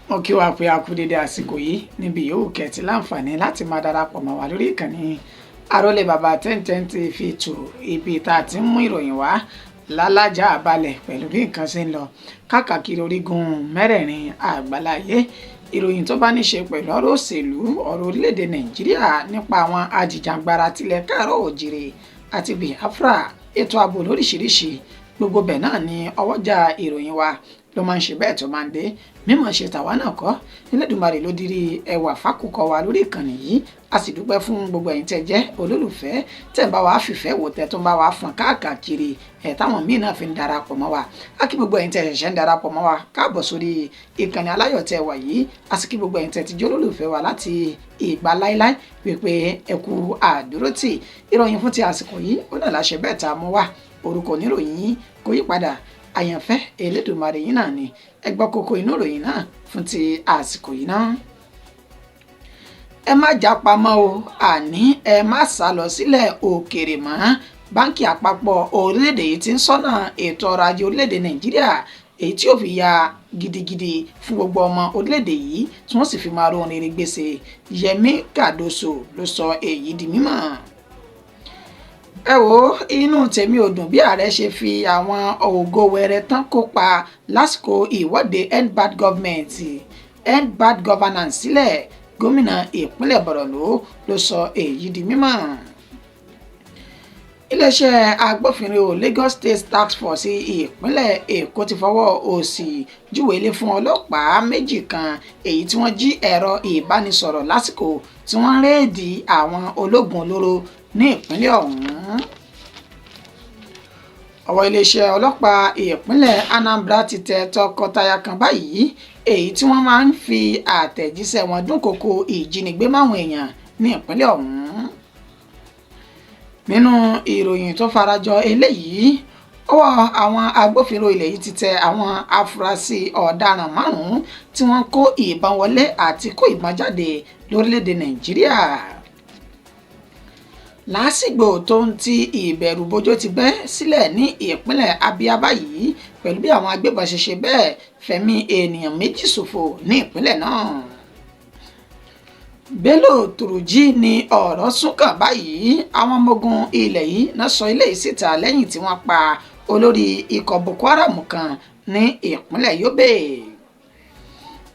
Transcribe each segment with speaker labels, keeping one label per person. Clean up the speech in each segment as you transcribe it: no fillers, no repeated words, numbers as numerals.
Speaker 1: Mo kí wa pé a kú dédé àsìkò yìí níbi yòówù kẹ́tì láǹfààní láti máa darapọ̀ mọ́ wa lórí ìkànnì Arólé Bàbá 1010 TV 2, ibi tá a ti ń mú ìròyìn wá lálájà balẹ̀ pẹ̀lú bí nǹkan ṣe ń lọ káàkiri orígun mẹ́rẹ̀ẹ̀rin àgbáláyé. Ìròyìn tó bá ní ṣe pẹ̀lú ọ̀rọ̀ òṣèlú, ọ̀rọ̀ orílẹ̀-èdè Nàìjíríà, nípa àwọn ajìjàgbara tilẹ̀ káàárọ̀ òjìrè àti Biafra, ètò ààbò lóríṣiríṣi, gbogbo bẹ̀ náà ni ọwọ́jà ìròyìn wa ló máa ń ṣe bẹ́ẹ̀ tó máa ń dé. Mímọ̀ ṣe tàwa náà kọ́, Elédùmarè ló dirí ẹwà fákùkọ wa lórí ìkànnì yìí. A sì dúpẹ́ fún gbogbo ẹ̀yin tẹ́ jẹ́ olólùfẹ́, tẹ́ ń bá wa fìfẹ́ wò, tẹ́ tó ń bá wa fọn káàkiri ẹ̀, táwọn míì náà fi ń darapọ̀ mọ́ wa. A kí gbogbo ẹ̀yin tẹ́ ṣẹ̀ṣẹ̀ ń darapọ̀ mọ́ wa káàbọ̀ sórí ìkànnì aláyọ̀ tẹ́ wà yìí. A sì kí gbogbo ẹ̀yin tẹ́ ti jẹ́ olólùfẹ́ wa láti ìgbà láíláí wípé ẹ kú àdúrótì. Ìròyìn fún ti àsìkò yìí ó náà láṣẹ bẹ́ẹ̀ tá a mú wá. Orúkọ oníròyìn kò yí padà, Àyànfẹ́ Elédùmarè yìí náà ni. Ẹ gbọ́ kókó inú ìròyìn náà fún ti àsìkò yìí náà. Ẹ má jápa mọ́ o, àní ẹ má sá lọ sílẹ̀ òkèèrè mọ́. Báńkì àpapọ̀ orílẹ̀-èdè yìí ti ń sọ́nà ètò ọrọ̀ ajé orílẹ̀-èdè Nàìjíríà, èyí tí ó fi ya gidigidi fún gbogbo ọmọ orílẹ̀-èdè yìí, tí wọ́n sì fi máa rohun rere gbèsè. Yẹmí Kàdóso ló sọ èyí di mímọ̀. Ẹ wo, inú tèmi ò dùn bí ààrẹ ṣe fi àwọn ògo wẹrẹ tán kópa lásìkò ìwọ́de End Bad Government, End Bad Governance sílẹ̀. Gómìnà ìpínlẹ̀ Borno ló sọ èyí di mímọ̀. Iléeṣẹ́ agbófinró Lagos State Task Force ìpínlẹ̀ Èkó ti fọwọ́ òsì júwe ilé fún ọlọ́pàá méjì kan, èyí tí wọ́n jí ẹ̀rọ ìbánisọ̀rọ̀ lásìkò tí wọ́n ń réèdì àwọn ológun olóró ní ìpínlẹ̀ ọ̀hún. Ọwọ́ iléeṣẹ́ ọlọ́pàá ìpínlẹ̀ Anambra ti tẹ tọkọtaya kan báyìí, èyí tí wọ́n máa ń fi àtẹ̀jíṣẹ́ wọn dúnkokò ìjínigbé máwọn èèyàn ní ìpínlẹ̀ ọ̀hún. Nínú ìròyìn tó farajọ eléyìí, ọwọ́ àwọn agbófinró ilẹ̀ yìí ti tẹ àwọn afurasí ọ̀daràn 5 tí wọ́n kó ìbọn wọlé àti kó ìbọn jáde lórílẹ̀‐èdè Nàìjíríà. Lásìgbò tó ń ti ìbẹ̀rùbojo ti bẹ́ sílẹ̀ ní ìpínlẹ̀ Abia báyìí, pẹ̀lú bí àwọn agbébọn ṣe ṣe bẹ́ẹ̀ fẹ̀mí ènìyàn 2 ṣòfò ní ìpínlẹ̀ náà. Bello Turji ní ọ̀rọ̀ súnkàn báyìí. Àwọn ọmọ ogun ilẹ̀ yìí náà sọ ilé yìí síta lẹ́yìn tí wọ́n pa olórí ikọ̀ Boko Haram kan ní ìpínlẹ̀ Yobe.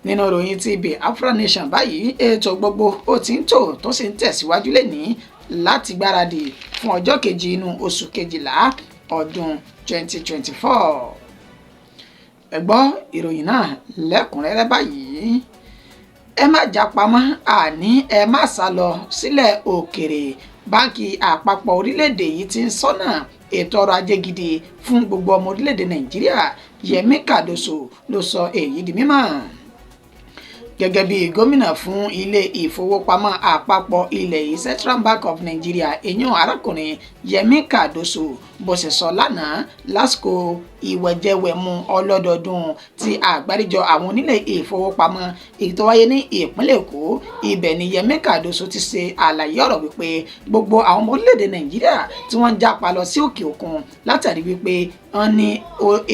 Speaker 1: Nínú ìròyìn ti Biafra Nation báyìí, ètò gbogbo ó ti ń tò tó sì ń tẹ̀síwájú lẹ́nìí láti gbáradì fún ọjọ́ kejì inú oṣù kejìlá ọdún 2024. Ẹ gbọ́ ìròyìn náà lẹ́kùnrẹ́rẹ́ báyìí. Ẹ má jápa mọ́, àní ẹ má sá lọ sílẹ̀ òkèèrè. Báńkì àpapọ̀ orílẹ̀-èdè yìí ti ń sọ́nà ètò ọrọ̀ ajé gidi fún gbogbo ọmọ orílẹ̀-èdè Nàìjíríà. Yẹmí Kàdóso ló sọ èyí di mímọ̀ gẹ́gẹ́ bí gómìnà fún ilé ìfowópamọ́ àpapọ̀ ilẹ̀ yìí, Central Bank of Nigeria, èyàn arákùnrin Yẹmí Kàdóso, bó ṣe sọ lánàá lásìkò ìwẹ̀jẹwẹ̀mu ọlọ́dọọdún ti àgbáríjọ àwọn onílé ìfowópamọ́, èyí tó wáyé ní ìpínlẹ̀ Èkó. Ibẹ̀ ni Yẹmí Kàdóso ti ṣe àlàyé ọ̀rọ̀ wípé gbogbo àwọn ọmọ orílẹ̀-èdè Nàìjíríà tí wọ́n ń jápa lọ sí òkè òkun látàrí wípé wọ́n ní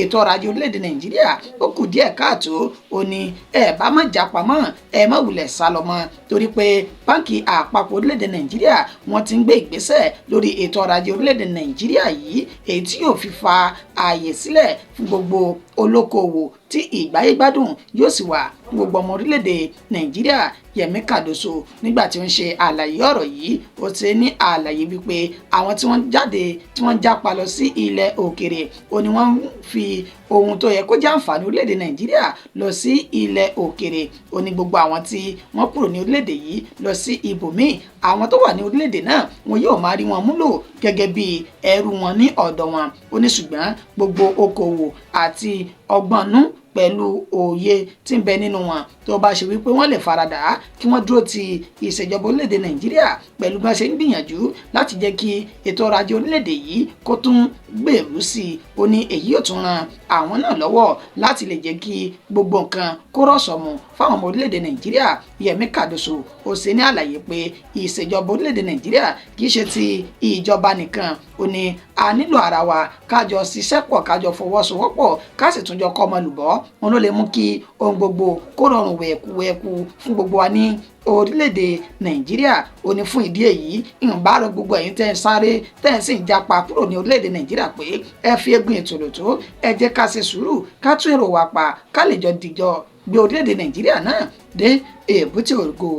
Speaker 1: ètò ọrọ̀ ajé orílẹ̀-èdè Nàìjíríà ó kù díẹ̀ káàtó, ó ní ẹ bá má jápa mọ́, ẹ má wulẹ̀ sá lọ mọ́, torí pé báńkì àpapọ̀ orílẹ̀-èdè Nàìjíríà wọ́n ti ń gbé ìgbésẹ̀ lórí ètò ọrọ̀ ajé orílẹ̀-èdè Nàìjíríà yìí, èyí tí yóò fi fa ààyè sílẹ̀ fún gbogbo olókoòwò tí ìgbáyégbádùn yóò sì wà fún gbogbo ọmọ orílẹ̀-èdè Nàìjíríà. Yẹmí Kàdóso, nígbà tí ó ń ṣe àlàyé ọ̀rọ̀ yìí, ó ti ní àlàyé wípé àwọn tí wọ́n jáde, tí wọ́n jápa lọ sí ilẹ̀ òkèrè, ó ní wọ́n fi ohun tó yẹ kó jẹ́ àǹfààní orílẹ̀-èdè Nàìjíríà lọ sí ilẹ̀ òkèrè. Ó ní gbogbo àwọn tí wọ́n kúrò ní orílẹ̀-èdè yìí lọ sí ibòmíì, àwọn tó wà ní orílẹ̀-èdè náà wọn yóò máa rí wọn múlò gẹ́gẹ́ bí ẹrú wọn ní ọ̀dọ̀ wọn. Ó ní ṣùgbọ́n gbogbo okòwò àti ọgbọ́nú pẹ̀lú òye tí ń bẹ nínú wọn, tó bá ṣe wípé wọ́n lè faradà kí wọ́n dúró ti ìṣèjọba orílẹ̀-èdè Nàìjíríà pẹ̀lú bí wọ́n ṣe ń gbìyànjú láti jẹ́ kí ètò ọrọ̀ ajé orílẹ̀-èdè yìí kó tún gbèrú sí i, ó ní èyí yóò tún ran àwọn náà lọ́wọ́ láti lè jẹ́ kí gbogbo nǹkan kó rọ̀sọ̀mù fáwọn ọmọ orílẹ̀-èdè Nàìjíríà. Yẹmí Kàdóso ó ṣe ní àlàyé pé ìṣèjọba orílẹ̀-èdè Nàìjíríà kì í ṣe ti ìjọba nìkan. Ó ní a nílò ara wa, kájọ ṣiṣẹ́ pọ̀, kájọ fọwọ́sowọ́pọ̀, ká sì tún jọ kọ́ ọmọlùbọ́. Wọn ló lè mú kí ohun gbogbo kó rọrùn wẹ̀kúwẹ̀kú fún gbogbo wa ní orílẹ̀-èdè Nàìjíríà. Ó ní fún ìdí èyí, ìbá rọ gbogbo ẹ̀yin tẹ́ ń sáré, tẹ́ ń sì ń japa kúrò ní orílẹ̀-èdè Nàìjíríà pé ẹ fi egun ìtòlótó, ẹ jẹ́ ká ṣe sùúrù, ká tún èrò wa pa, ká lè jọ dìjọ gbé orílẹ̀-èdè Nàìjíríà náà dé èbúté ògo.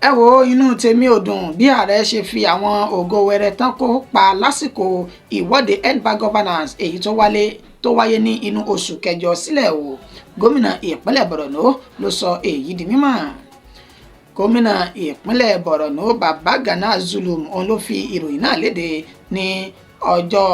Speaker 1: Ẹ wo, inú tèmi ò dùn bí ààrẹ ṣe fi àwọn ògo wẹrẹ tán kó pa lásìkò ìwọ́de End Bad Governance èyí tó wáyé ní inú oṣù kẹjọ sílẹ̀ o. Gómìnà ìpínlẹ̀ Borno ló sọ èyí di mímọ̀. Gómìnà ìpínlẹ̀ Borno, Babagana Zulum, òun ló fi ìròyìn náà léde ní ọjọ́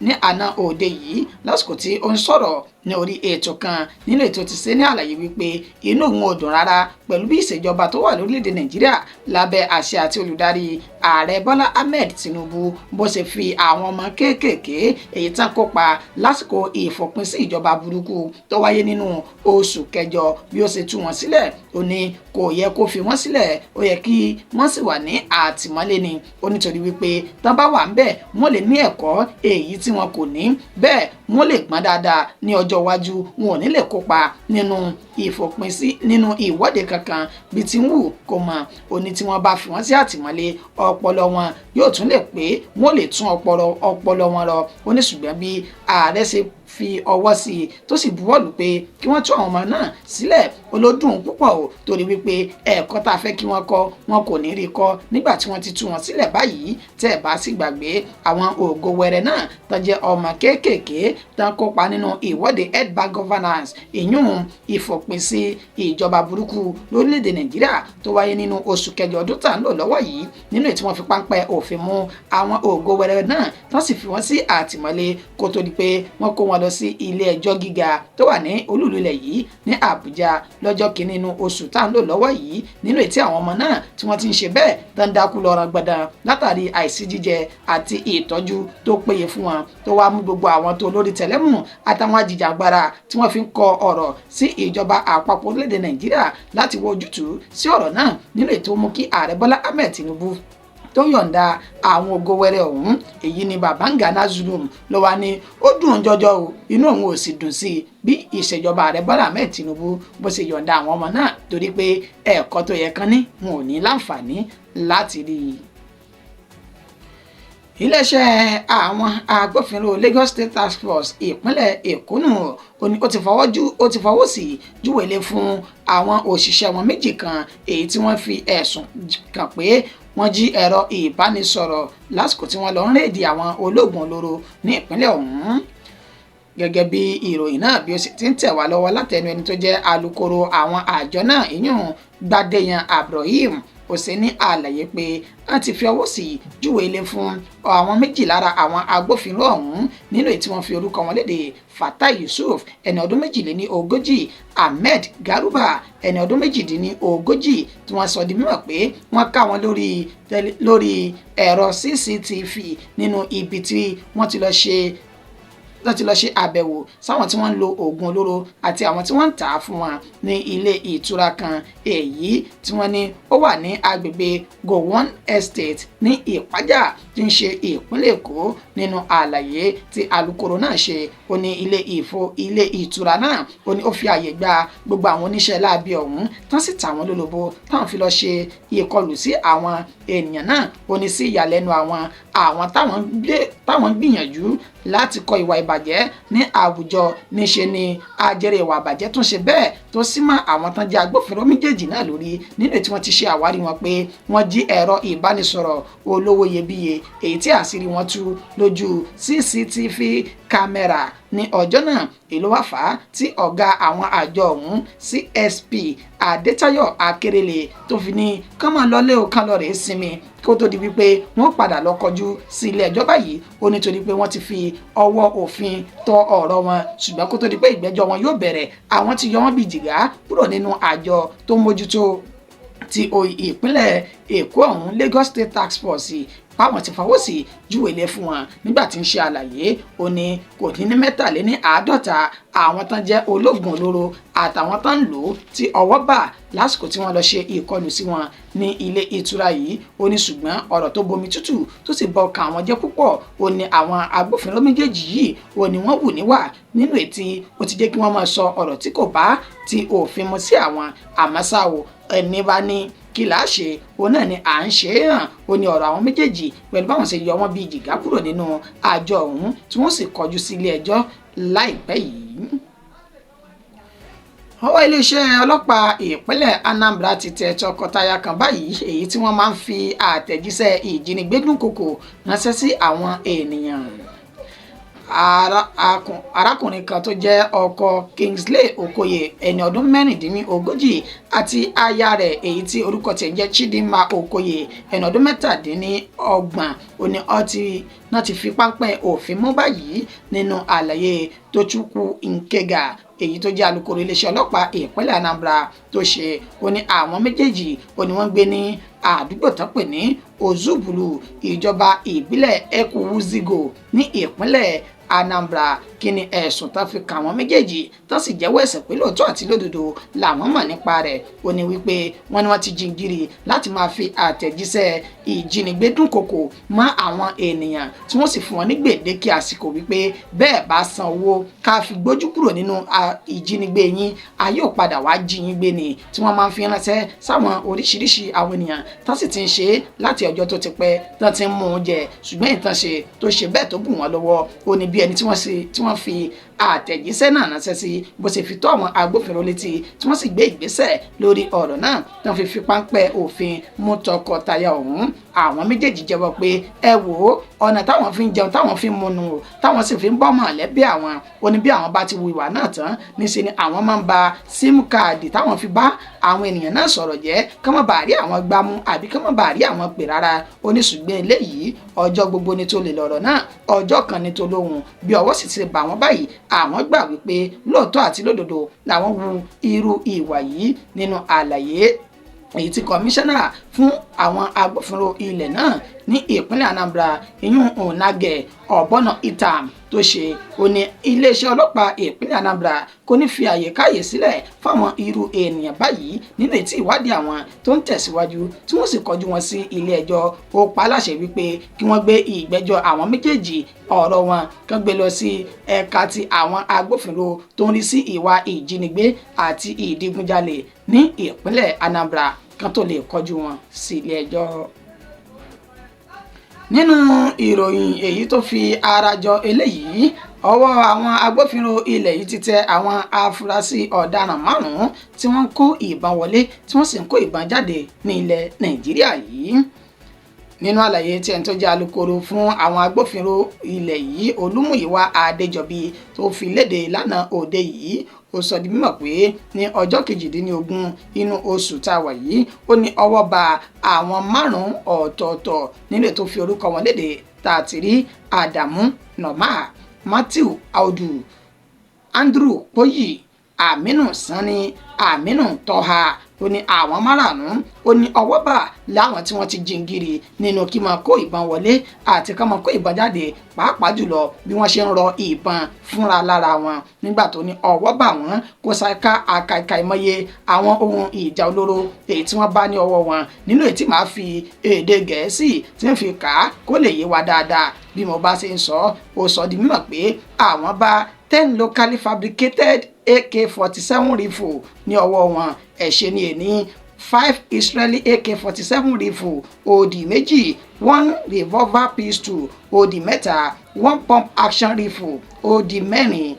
Speaker 1: ní àná òde yìí lásìkò tí ó ń sọ̀rọ̀ ní orí ètò kan. Nínú ètò ti ṣe ní àlàyé wípé inú òun ò dùn rárá pẹ̀lú bí ìṣèjọba tó wà lórílẹ̀‐èdè Nàìjíríà lábẹ́ àṣẹ àti olùdarí Ààrẹ Bọ́lá Ahmed Tinubu bó ṣe fi àwọn ọmọ kéékèèké èyí tán kópa lásìkò ìfòpin sí ìjọba burúkú tó wáyé nínú oṣù kẹjọ bí ó ṣe tú wọn sílẹ̀. Ó ní kò yẹ kó fi wọ́n sílẹ̀, ó yẹ kí wọ́n sì wà ní àtìmọ́lé ni. Ó nítorí wípé tán bá wà ń bẹ̀, wọ́n lè ní ẹ̀kọ́ èyí tí wọn kò ní, bẹ́ẹ̀ wọ́n lè gbọ́n dáadáa ní ọjọ́ iwájú, wọn ò ní lè kópa nínú ìfòpin sí nínú ìwọ́de kankan bí ti ń wù kó mọ̀. Ó ní tí wọ́n bá fi wọ́n sí àtìmọ́lé, ọpọlọ wọn yóò tún lè pé, wọ́n lè tún ọpọlọ wọn rọ. Ó ní ṣùgbọ́n bí ààrẹ ṣe fi ọwọ́ sí i tó sì buwọ́lù pé kí wọ́n tú àwọn ọmọ náà sílẹ̀, olódùn púpọ̀ o, torí wípé ẹ̀kọ́ tá a fẹ́ kí wọ́n kọ́, wọn kò ní rí kọ́ nígbà tí wọ́n ti tú wọn sílẹ̀ báyìí. Tẹ́ ẹ̀ bá sì gbàgbé, àwọn ògo wẹrẹ náà tó jẹ́ ọmọ kéékèèké tán kópa nínú ìwọ́de End Bad Governance, ìyún ìfòpin sí ìjọba burúkú lórílẹ̀‐èdè Nàìjíríà tó wáyé nínú oṣù kẹjọ ọdún tá à ń lò lọ́wọ́ yìí, nínú èyí tí wọ́n fi páńpẹ́ òfin mú àwọn ògo wẹrẹ náà tán sì fi wọ́n sí àtìmọ́lé kó tó di pé wọ́n kó wọn lọ sí ilé ẹjọ́ gíga tó wà ní olúùlú ilẹ̀ yìí ní Àbújá lọ́jọ́ kìíní inú oṣù tá à ń lò lọ́wọ́ yìí, nínú èyí tí àwọn ọmọ náà tí wọ́n ti ń ṣe bẹ́ẹ̀ tán dákú lọ́rọ̀ gbọ̀dàn látàrí àìsí jíjẹ àti ìtọ́jú tó péye fún wọn, tó wá mú gbogbo àwọn tó lórí tẹ̀lẹ́mù àtàwọn ajìjàgbara tí wọ́n fi ń kọ ọ̀rọ̀ sí ìjọba àpapọ̀ orílẹ̀-èdè Nàìjíríà láti wọ ojútùú sí ọ̀rọ̀ náà, nínú ètò mú kí Ààrẹ Bọ́lá Ahmed Tinubu tó yọ̀ǹda àwọn ògo wẹrẹ ọ̀hún. Èyí ni Babagana Zulum ló wá ní ó dùn jọjọ o, inú òun ò sì dùn sí i bí ìṣèjọba Ààrẹ Bọ́lá Ahmed Tinubu bó ṣe yọ̀ǹda àwọn ọmọ náà, torí pé ẹ̀kọ́ tó yẹ kán ní, wọn ò ní láǹfààní láti rí i. Iléeṣẹ́ àwọn agbófinró Lagos State Task Force ìpínlẹ̀ Èkó nù ó ní ó ti fọwọ́ sí júwèlé fún àwọn òṣìṣẹ́ wọn méjì kan èyí tí wọ́n fi ẹ̀sùn kàn pé wọ́n jí ẹ̀rọ ìbánisọ̀rọ̀ lásìkò tí wọ́n lọ ń raid àwọn ológun olóró ní ìpínlẹ̀ ọ̀hún. Gẹ́gẹ́ bí ìròyìn náà bí ó sì ti ń tẹ̀ wá lọ́wọ́ látẹnu ẹni tó jẹ́ alukoro àwọn àjọ náà, ìyún Gbadéyan Ibrahim, ó ṣe ní àlàyé pé wọ́n ti fi ọwọ́ sí júwe ilé fún àwọn méjì lára àwọn agbófinró ọ̀hún, nínú èyí tí wọ́n fi orúkọ wọn léde: Fatai Yusuf, ẹni ọdún 42, Ahmed Garuba, ẹni ọdún 38, tí wọ́n sọ di mímọ̀ pé wọ́n ká wọn lórí ẹ̀rọ CCTV nínú ibi tí wọ́n ti lọ ṣe àbẹ̀wò sáwọn tí wọ́n ń lo oògùn olóró àti àwọn tí wọ́n ń tà á fún wọn ní ilé ìtura kan èyí tí wọ́n ní ó wà ní agbègbè Gowon Estate ní Ìpájà tí ń ṣe ìpínlẹ̀ Èkó. Nínú àlàyé tí alukoro náà ṣe, ó ní ilé ìtura náà, ó ní ó fi àyè gba gbogbo àwọn oníṣẹ́ láabi ọ̀hún, tán sì tà wọ́n lólobó táwọn fi lọ ṣe ìkọlù sí àwọn ènìyàn náà. Ó ní sí ìyàlẹ́nu àwọn táwọn ń gbìyànjú láti kọ ìwà ìbàjẹ́ ní àwùjọ, níṣe ni ajẹrẹ ìwà ìbàjẹ́ tún ṣe bẹ́ẹ̀ tó sì mọ́ àwọn tán jẹ́ agbófinró méjèèjì náà lórí, nínú tí wọ́n ti ṣe àwárí wọn pé wọ́n jí ẹ̀rọ ìbánisọ̀rọ̀ olówó iyebíye èyí tí àṣírí wọn tú lójú CCTV camera ní ọjọ́ náà. Èyí ló wá fà á tí ọ̀gá àwọn àjọ ọ̀hún, CSP Adétayọ̀ Akérèlé, tó fi ní kán máa lọlé o, kán lọ rèé sinmi kó tó di wípé wọ́n padà lọ kọjú sí ilé ẹjọ́ báyìí. Ó nítorí pé wọ́n ti fi ọwọ́ òfin tọ́ ọ̀rọ̀ wọn, ṣùgbọ́n kó tó di pé ìgbẹ́jọ́ wọn yóò bẹ̀rẹ̀, àwọn ti yọ wọ́n bíi jìgá kúrò nínú àjọ tó mójútó ti ìpínlẹ̀ Èkó ọ̀hún, Lagos State Task Force. Páwọn ti fọwọ́ sí júwe ilé fún wọn. Nígbà tí ń ṣe àlàyé, ó ní kò dín ní 53 àwọn tán jẹ́ ológun olóró àtàwọn tán ń lò ó tí ọwọ́ bà lásìkò tí wọ́n lọ ṣe ìkọlù sí wọn ní ilé ìtura yìí. Ó ní ṣùgbọ́n ọ̀rọ̀ tó bomi tútù tó sì bọ ọkàn àwọn jẹ́ púpọ̀, ó ní àwọn agbófinró méjèèjì yìí, ó ní wọ́n wù níwà nínú ètí ó ti jẹ́ kí wọ́n máa sọ ọ̀rọ̀ tí kò bá ti òfin mu sí àwọn. Àmọ́ ṣá o, ẹni bá ní kí là á ṣe, òun náà ni à ń ṣe é hàn. Ó ní ọ̀rọ̀ àwọn méjèèjì pẹ̀lú báwọn ṣe yọ wọ́n bíi jìgá kúrò nínú àjọ ọ̀hún tí wọ́n sì kọjú sí ilé ẹjọ́ láìpẹ́ yìí. Ọwọ́ iléeṣẹ́ ọlọ́pàá ìpínlẹ̀ Anambra ti tẹ tọkọtaya kan báyìí, èyí tí wọ́n máa ń fi àtẹ̀jíṣẹ́ ìjínigbé dúnkokò ránṣẹ́ sí àwọn ènìyàn. Arákùnrin kan tó jẹ́ ọkọ Kingsley Okoye, ẹni ọdún 36, àti aya rẹ̀, èyí tí orúkọ tiẹ̀ ń jẹ́ Chidinma Okoye, ẹni ọdún 37, ó ní ọtí náà ti fi páńpẹ́ òfin mú báyìí. Nínú àlàyé Tochukwu Nkega, èyí tó jẹ́ alukoro iléeṣẹ́ ọlọ́pàá ìpínlẹ̀ Anambra tó ṣe, ó ní àwọn méjèèjì, ó ní wọ́n gbé ní àdúgbò tó pè ní Ozubulu, ìjọba ìbílẹ̀ Ekwusigo ní ìpínlẹ̀ Anambra. Kí ni ẹ̀sùn tó fi kà wọ́n méjèèjì tó sì jẹ́wọ́ ẹ̀ṣẹ̀ pé lóòótọ́ àti lódodo làwọn mọ̀ nípa rẹ̀? Ó ní wípé wọ́n ní wọ́n ti jìngìrì láti máa fi àtẹ̀jíṣẹ́ ìjínigbé dúnkokò mọ́ àwọn ènìyàn, tí wọ́n sì fún wọn ní gbèdéke àsìkò wípé bẹ́ẹ̀ bá san owó ká fi gbójú kúrò nínú ìjínigbé yín, a yóò padà wá jí yín gbé ni, tí wọ́n máa ń fi ránṣẹ́ sáwọn oríṣiríṣi àwọn ènìyàn, tó sì ti ń ṣe láti ọjọ́ tó ti pẹ́ tó ti ń mú un jẹ. Ṣùgbọ́n ìtàn ṣe tó ṣe bẹ́ẹ̀ tó bù wọ́n lọ́wọ́, ó ní bí ẹni tí wọ́n fi àtẹ̀jíṣẹ́ náà ránṣẹ́ sí bó ṣe fi tó àwọn agbófinró létí, tí wọ́n sì gbé ìgbésẹ̀ lórí ọ̀rọ̀ náà tí wọ́n fi fi páńpẹ́ òfin mú tọkọtaya ọ̀hún. Àwọn méjèèjì jẹ́wọ́ pé ẹ wò ó, ọ̀nà táwọn fi ń jẹun, táwọn fi ń munu, táwọn sì fi ń bọ́ mọ̀lẹ́bí àwọn. Ó ní bí àwọn bá ti wu ìwà náà tán, níṣe ni àwọn máa ń ba síìmù káàdì táwọn fi bá àwọn ènìyàn náà sọ̀rọ̀ jẹ́, kí wọ́n bá rí àwọn gbámú àbí kí wọ́n bá rí àwọn pè rárá. Ó ní ṣùgbọ́n eléyìí, ọjọ́ gbogbo ni tó lè lọ̀rọ̀ náà, ọjọ́ kan ni tó lóhùn. Bí ọwọ́ sì ti bà wọ́n báyìí, àwọn gbà wípé lóòótọ́ àti lódodo làwọn wu irú ìwà yìí. Nínú àlàyé èyí tí kọmíṣánná fún àwọn agbófinró ilẹ̀ náà ní ìpínlẹ̀ Anambra, ìyún Onage Ọ̀bọ̀nà Itam tó ṣe, ó ní iléeṣẹ́ ọlọ́pàá ìpínlẹ̀ Anambra kò ní fi àyè káyè sílẹ̀ fáwọn irú ènìyàn báyìí nínú ètí ìwádìí àwọn tó ń tẹ̀síwájú, tí wọ́n sì kọjú wọn sí ilé ẹjọ́. Ó pa á láṣẹ wípé kí wọ́n gbé ìgbẹ́jọ́ àwọn méjèèjì, ọ̀rọ̀ wọn kán gbé lọ sí ẹ̀ka ti àwọn agbófinró tó ń rí sí ìwà ìjínigbé àti ìdígunjalè ní ìpínlẹ̀ Anambra kan tó lè kọjú wọn sí ilé ẹjọ́. Nínú ìròyìn èyí tó fi ara jọ eléyìí, ọwọ́ àwọn agbófinró ilẹ̀ yìí ti tẹ àwọn afurasí ọ̀daràn 5 tí wọ́n ń kó ìbọn wọlé, tí wọ́n sì ń kó ìbọn jáde ní ilẹ̀ Nàìjíríà yìí. Nínú àlàyé tí ẹni tó jẹ́ alukoro fún àwọn agbófinró ilẹ̀ yìí, Olúmúyìwá Adéjọbí, tó fi léde lánàá òde yìí, ó sọ di mímọ̀ pé ní ọjọ́ 18 inú oṣù tá a wà yìí, ó ní ọwọ́ bà àwọn 5 ọ̀tọ̀ọ̀tọ̀ nínú ètò fi orúkọ wọn léde, tá a ti rí Adamu Norma, Matthew Audu, Andrew Poyi, Aminu Sani, Aminu Tọ́ha. Ó ní àwọn márààrún, ó ní ọwọ́ bà láwọn tí wọ́n ti jìngìrì nínú kí máa kó ìbọn wọlé àti ká máa kó ìbọn jáde, pàápàá jùlọ bí wọ́n ṣe ń rọ ìbọn fúnra lára wọn. Nígbà tó ní ọwọ́ bà wọ́n, kó ṣáká àkàìkà ìmọye àwọn ohun ìjà olóró èyí tí wọ́n bá ní ọwọ́ wọn, nínú èyí tí màá fi èdè Gẹ̀ẹ́sì tí ń fi kà á kó lè yé wa dáadáa bí mo bá ṣe ń sọ. Ó sọ di mímọ̀ pé àwọn bá 10 locally fabricated AK-47 rifle ní ọwọ́ wọn, ẹ̀ṣẹ̀ ní èní 5 Israeli AK-47 rifle òdì 2, 1 revolver pistol òdì 3, 1 pump action rifle òdì 4,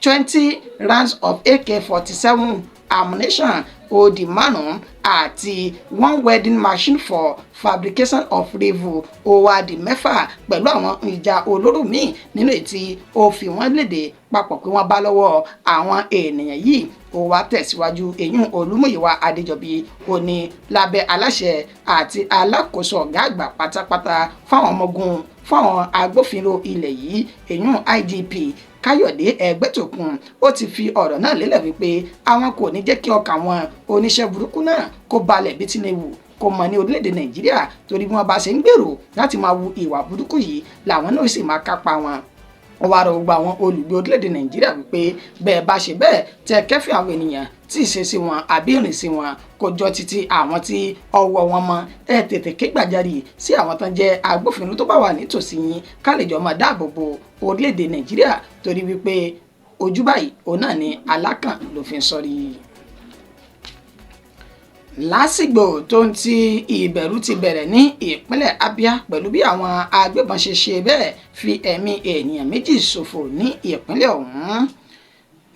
Speaker 1: 20 rounds of AK-47 ammunition òdì 5 àti 1 welding machine for fabrication of rifle òwádìí 6, pẹ̀lú àwọn ìjà olóró míì nínú ètí ó fi wọ́n léde papọ̀ pé wọ́n bá lọ́wọ́ àwọn ènìyàn yìí. Ó wá tẹ̀síwájú, èyún Olúmúyìwá Adéjọbí, ó ní lábẹ́ aláṣẹ àti alákòóso ọ̀gá àgbà pátápátá fáwọn ọmọ ogun fáwọn agbófinró ilẹ̀ yìí, èyún IGP Káyọ̀dé Ẹgbẹ́tókun, ó ti fi ọ̀rọ̀ náà lélẹ̀ wípé àwọn kò ní jẹ́ kí ọkàn àwọn oníṣẹ́ burúkú náà kó balẹ̀ bí Tinubu kó mọ ní orílẹ̀-èdè Nàìjíríà, torí bí wọ́n bá ṣe ń gbèrò láti máa wu ìwà burúkú yìí làwọn náà sì máa kápá wọn. Ó wá rọ gbogbo àwọn olùgbé orílẹ̀-èdè Nàìjíríà wípé bẹ́ẹ̀ bá ṣe bẹ́ẹ̀ tẹ kẹ́fì àwọn ènìyàn tí ìṣesí wọn àbí ìrìnsí wọn kò jọ títí àwọn tí ọwọ́ wọn mọ́, ẹ tètè ké gbàjarè sí àwọn tán jẹ́ agbófinró tó bá wà nítòsí yín, ká lè jọ máa dáàbò bo orílẹ̀-èdè Nàìjíríà, torí wípé ojú báyìí òun náà ni alákàn ló fi ń sọrí. Lásìgbò tó ń ti ìbẹ̀rù ti bẹ̀rẹ̀ ní ìpínlẹ̀ Abia pẹ̀lú bí àwọn agbébọn ṣe ṣe bẹ́ẹ̀ fi ẹ̀mí ènìyàn 2 ṣòfò ní ìpínlẹ̀ ọ̀hún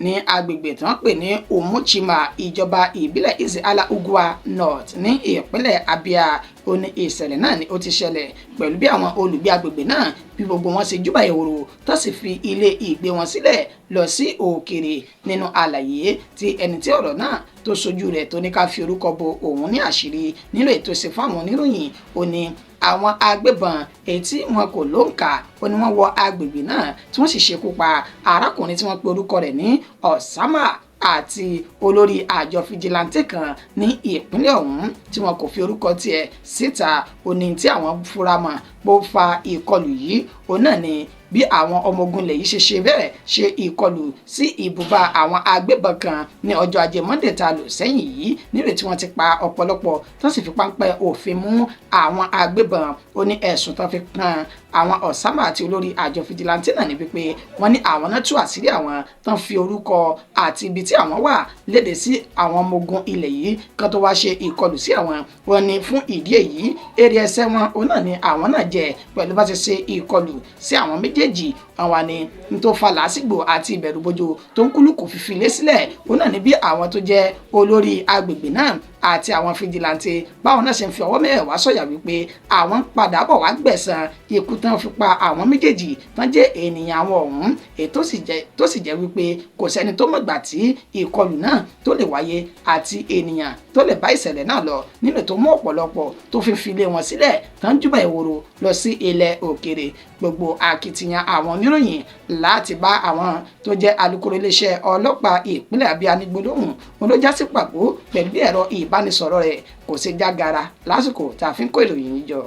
Speaker 1: ní agbègbè tí wọ́n pè ní Umuchima, ìjọba ìbílẹ̀ Isiala Ugwa North ní ìpínlẹ̀ Abia. Ó ní ìṣẹ̀lẹ̀ náà ni ó ti ṣẹlẹ̀ pẹ̀lú bí àwọn olùgbé agbègbè náà bí gbogbo wọn ṣe júbà ehoro tó sì fi ilé ìgbé wọn sílẹ̀ lọ sí òkèèrè. Nínú àlàyé tí ẹni tí ọ̀rọ̀ náà tó sojú rẹ̀ tó ní ká fi orúkọ bo òun ní àṣírí nínú ètò ìṣe fún àwọn oníròyìn, ó ní àwọn agbébọn èyí tí wọn kò lóǹkà ó ní wọ́n wọ agbègbè náà tí wọ́n sì ṣekú pa arákùnrin tí wọ́n pe orúkọ rẹ̀ ní Osama àti olórí àjọ fìjìláńtì kan ní ìpínlẹ̀ ọ̀hún tí wọn kò fi orúkọ tiẹ̀ síta. Ó ní tí àwọn fura mọ́ pó fa ìkọlù yìí òun náà ni bí àwọn ọmọ ogun ilẹ̀ yìí ṣe ṣe bẹ́ẹ̀ ṣe ìkọlù sí ibùba àwọn agbébọn kan ní ọjọ́ ajé Monday tá a lò sẹ́yìn yìí, nílò tí wọ́n ti pa ọ̀pọ̀lọpọ̀ tó sì fi páńpẹ́ òfin mú àwọn agbébọn. Ó ní ẹ̀sùn tó fi kan àwọn Osama àti olórí àjọ fìjìláńtì náà ní wípé wọ́n ní àwọn náà tú àṣírí àwọn tán fi orúkọ àti ibi tí àwọn wà léde sí àwọn ọmọ ogun ilẹ̀ yìí kan tó wá ṣe ìkọlù sí àwọn. Wọ́n ní fún ìdí èyí èrè ẹsẹ̀ wọn òun náà ni àwọn náà jẹ pẹ̀lú bá ṣe ṣe ìkọlù sí àwọn méjèèjì. Àwọn ni n tó fa làásìgbò àti ìbẹ̀rùbojo tó ń kúlùkù fífi lé sílẹ̀ òun náà ni bí àwọn tó jẹ́ olórí agbègbè náà àti àwọn fìjìláńtì báwọn náà ṣe ń fi ọwọ́ mẹ́wàá sọ̀yà wípé àwọn ń padà bọ̀ wá gbẹ̀san ikú tán fi pa àwọn méjèèjì tán jẹ́ ènìyàn àwọn ọ̀hún, èyí tó sì jẹ́ wípé kò sẹ́ni tó mọ̀gbà tí ìkọlù náà tó lè wáyé àti ènìyàn tó lè bá ìṣẹ̀lẹ̀ náà lọ, nínú tó mú ọ̀pọ̀lọpọ̀ tó fi fi ilé wọn sílẹ̀ tán júbà ìwòrò lọ sí ilẹ̀ òkèrè. Gbogbo akitiyan àwọn oníròyìn láti bá àwọn tó jẹ́ alukoro iléeṣẹ́ ọlọ́pàá ìpínlẹ̀ Abia ní gbólóhùn wọn ló já sí pàbó pẹ̀lú bí ẹ̀rọ ìbánisọ̀rọ̀ rẹ̀ kò ṣe jágara lásìkò tá a fi ń kó ìròyìn yìí jọ.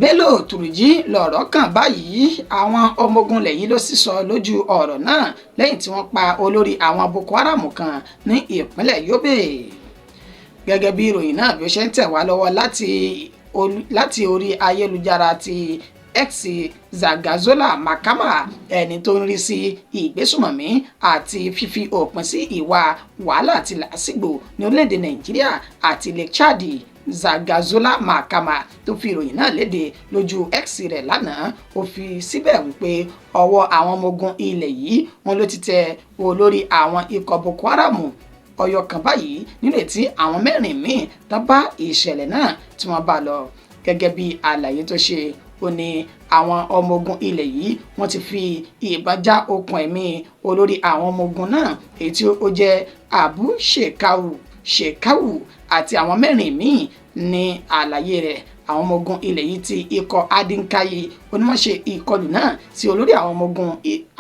Speaker 1: Bello Turji lọ̀rọ̀ kàn báyìí. Àwọn ọmọ ogun ilẹ̀ yìí ló sì sọ lójú ọ̀rọ̀ náà lẹ́yìn tí wọ́n pa olórí àwọn Boko Haram kan ní ìpínlẹ̀ Yobe. Gẹ́gẹ́ bí ìròyìn náà bí ó ṣe ń tẹ̀ wá lọ́wọ́ láti orí ayélujára ti X, Zagazola Makama, ẹni tó ń rí sí ìgbésùmọ̀mí àti fífi òpin sí ìwà wàhálà àti làásìgbò ní orílẹ̀-èdè Nàìjíríà àti Lake Chad, Zagazola Makama tó fi ìròyìn náà léde lójú X rẹ̀ lánàá, ó fi síbẹ̀ wípé ọwọ́ àwọn ọmọ ogun ilẹ̀ yìí wọn ló ti tẹ olórí àwọn ikọ̀ Boko Haram ọyọ kan báyìí, nínú ètí àwọn mẹ́rin míì tán bá ìṣẹ̀lẹ̀ náà tí wọ́n bá lọ. Gẹ́gẹ́ bí àlàyé tó ṣe, ó ní àwọn ọmọ ogun ilẹ̀ yìí wọ́n ti fi ìbọn já okùn ẹ̀mí olórí àwọn ọmọ ogun náà èyí tí ó jẹ́ Abu Shekau àti àwọn mẹ́rin míì. Ní àlàyé rẹ̀, àwọn ọmọ ogun ilẹ̀ yìí ti ikọ̀ Adinkayi onímọ̀ṣe ìkọlù náà sí olórí àwọn ọmọ ogun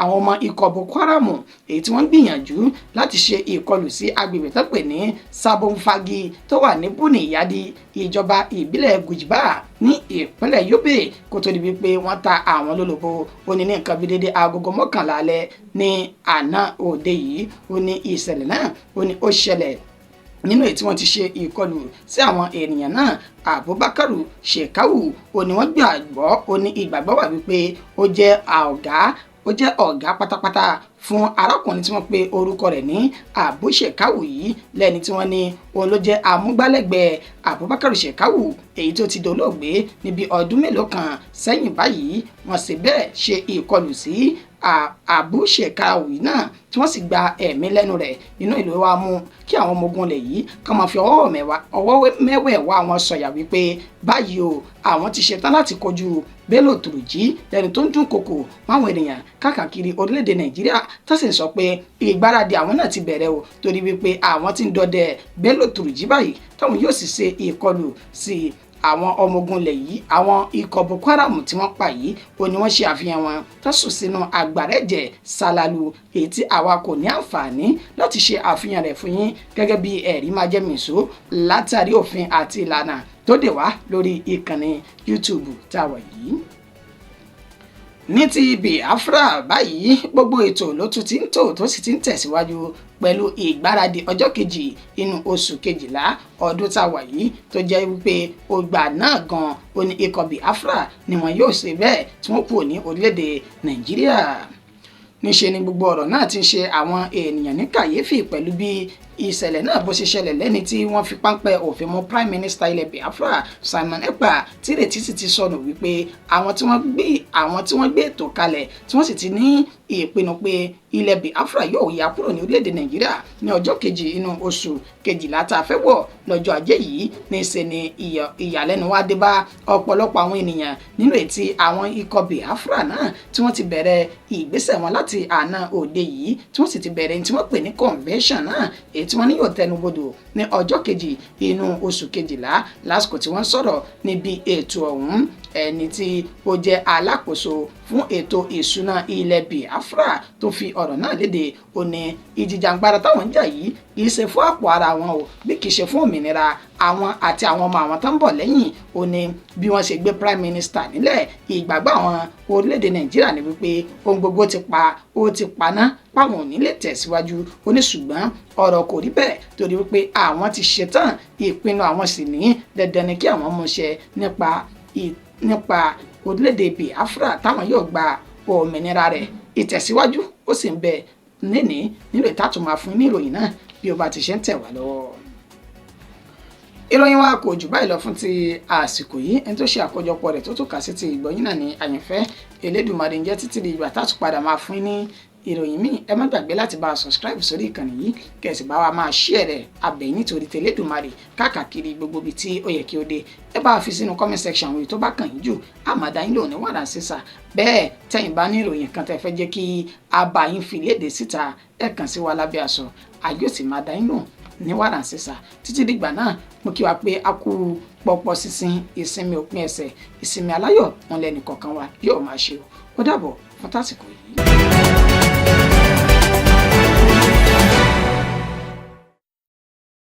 Speaker 1: àwọn ọmọ ikọ̀ Boko Haram èyí tí wọ́n ń gbìyànjú láti ṣe ìkọlù sí agbègbè tó pè ní Sabonfagi tó wà ní Buni Yadi, ìjọba ìbílẹ̀ Gujba ní ìpínlẹ̀ Yobe, kó tó di wípé wọ́n ta àwọn lólobó. Ó ní ní nǹkan bíi dédé agogo 11 alẹ́ ní àná òde yìí, ó ní ìṣẹ̀lẹ̀ náà ó ní ó ṣẹlẹ̀ nínú èyí tí wọ́n ti ṣe ìkọlù sí àwọn ènìyàn náà. Abubakar Shekau ó ní wọ́n gbàgbọ́, ó ní ìgbàgbọ́ wà wípé ó jẹ́ ọ̀gá pátápátá fún arákùnrin tí wọ́n pe orúkọ rẹ̀ ní Abu Shekau yìí, lẹ́ni tí wọ́n ní òun ló jẹ́ amúgbálẹ́gbẹ̀ẹ́ Abubakar Shekau èyí tó ti dolóògbé níbi ọdún mélòó kan sẹ́yìn báyìí. Wọ́n sì bẹ́ẹ̀ ṣe ìkọlù sí Abu Shekau yìí náà tí wọ́n sì gba ẹ̀mí lẹ́nu rẹ̀. Nínú ìlú wa mú kí àwọn ọmọ ogun ilẹ̀ yìí kàn máa fi ọwọ́ mẹ́wẹ̀ẹ̀wá wọn sọ̀yà wípé báyìí o, àwọn ti ṣetán láti kojú Bello Turji lẹ́ni tó ń dúnkokò máwọn ènìyàn káàkiri orílẹ̀-èdè Nàìjíríà, tó sì ń sọ pé ìgbáradì àwọn náà ti bẹ̀rẹ̀ o, torí wípé àwọn ti ń dọdẹ Bello Turji báyìí táwọn yóò sì ṣe ìkọlù sí Àwọn ọmọ ogun ilẹ̀ yìí, àwọn ikọ̀ Boko Haram tí wọ́n pa yìí, ó ní wọ́n ṣe àfihàn wọn tó sùn sínú àgbàrá ẹ̀jẹ̀ ṣalalu, èyí tí àwa kò ní àǹfààní láti ṣe àfihàn rẹ̀ fún yín gẹ́gẹ́ bí ẹ̀rí máa jẹ́ mìíṣó látàrí òfin àti ìlànà tó dè wá lórí ìkànnì YouTube tá a wà yìí. Ní ti Biafra báyìí, gbogbo ètò ló tún ti ń tò tó sì ti ń tẹ̀síwájú pẹ̀lú ìgbáradì ọjọ́ 2 inú oṣù 12 ọdún tá a wà yìí, tó jẹ́ wípé ògbà náà gan ó ní ikọ̀ Biafra ni wọn yóò ṣe bẹ́ẹ̀ tí wọ́n kúrò ní orílẹ̀-èdè Nàìjíríà. Níṣe ni gbogbo ọ̀rọ̀ náà ti ń ṣe àwọn ènìyàn ní kàyéfì pẹ̀lú bí ìṣẹ̀lẹ̀ náà bó ṣe ṣẹlẹ̀ lẹ́ni tí wọ́n fi páńpẹ́ òfin mú Prime Minister ilẹ̀ Biafra, Simon Ekpa, tí ìrètí sì ti sọnù wípé àwọn tí wọ́n gbé ètò kalẹ̀, tí wọ́n sì ti ní ìpinnu pé ilẹ̀ Biafra yóò yà kúrò ní orílẹ̀-èdè Nàìjíríà ní ọjọ́ 2 inú oṣù 12 tá a fẹ́ wọ̀ lọ́jọ́ Ajé yìí. Níṣe ni ìyàlẹ́nu wá dé bá ọ̀pọ̀lọpọ̀ àwọn ènìyàn nínú ètí àwọn ikọ̀ Biafra náà tí wọ́n ti bẹ̀rẹ̀ ìgbésẹ̀ wọn láti àná òde yìí, tí wọ́n sì ti bẹ̀rẹ̀ tí wọ́n pè ní convention náà, èyí tí wọ́n ní yóò tẹnubodò ní ọjọ́ 2 inú oṣù 12. Lásìkò tí wọ́n sọ̀rọ̀ níbi ètò ọ̀hún, ẹni tí ó jẹ́ alákòóso fún ètò ìṣúná ilẹ̀ Biafra tó fi ọ̀rọ̀ náà léde, ó ní ìjìjàǹgbara táwọn ń jà yìí kì í ṣe fún àpò ara wọn o, bí kì í ṣe fún òmìnira àwọn àti àwọn ọmọ àwọn tó ń bọ̀ lẹ́yìn. Ó ní bí wọ́n ṣe gbé Prime Minister nílẹ̀, ìgbàgbọ́ àwọn orílẹ̀-èdè Nàìjíríà ní wípé ohun gbogbo ti pa, ó ti paná, páwọn ò ní lè tẹ̀síwájú. Ó ní ṣùgbọ́n ọ̀rọ̀ kò rí bẹ́ẹ̀, torí wípé àwọn ti ṣetán, ìpinnu àwọn sì ní dandan ni kí àwọn mú ṣẹ nípa orílẹ̀-èdè Biafra táwọn yóò gba òmìnira rẹ̀. Ìtẹ̀síwájú ó sì ń bẹ níní nílò ìtàtùmọ̀ àfún ní ìròyìn náà bí ó bá ti ṣe ń tẹ̀ wá lọ́wọ́. Ìròyìn wa kò jù báyìí lọ fún ti àsìkò yìí. Ẹni tó ṣe àkójọpọ̀ rẹ̀ tó tún kà sí ti ìgbọ̀yìn náà ní Àyànfẹ́ Elédùmarè. Ń jẹ́ títí di ìgbà tá a tún padà máa fún ní ìròyìn míì, ẹ má gbàgbé láti bá a subscribe sórí ìkànnì yìí, kẹ́ sì bá wa máa share rẹ̀ abẹ́yìn nítorí tẹlẹ́dùmarè káàkiri gbogbo ibi tí ó yẹ kí ó dé. Ẹ bá a fi sínú comment section àwọn èyí tó bá kàn yín jù, àmàdá yín lò ní wàrà sísà. Bẹ́ẹ̀ tẹ̀yin bá ní ìròyìn kan tẹ́ fẹ́ jẹ́ kí a bá yín fi léde síta, ẹ kàn sí wa lábẹ́ aṣọ, àyè ó sì máa dá yín lò ní wàrà sísà. Títí dìgbà náà, mo kí wa pé a kú pọpọ sísìn ìsinmi òpin ẹsẹ̀, ìsinmi aláyọ̀ wọn lẹ́nu kọ̀ọ̀kan wa yóò máa ṣe. Ó dàbọ̀ fún tásìkò yìí.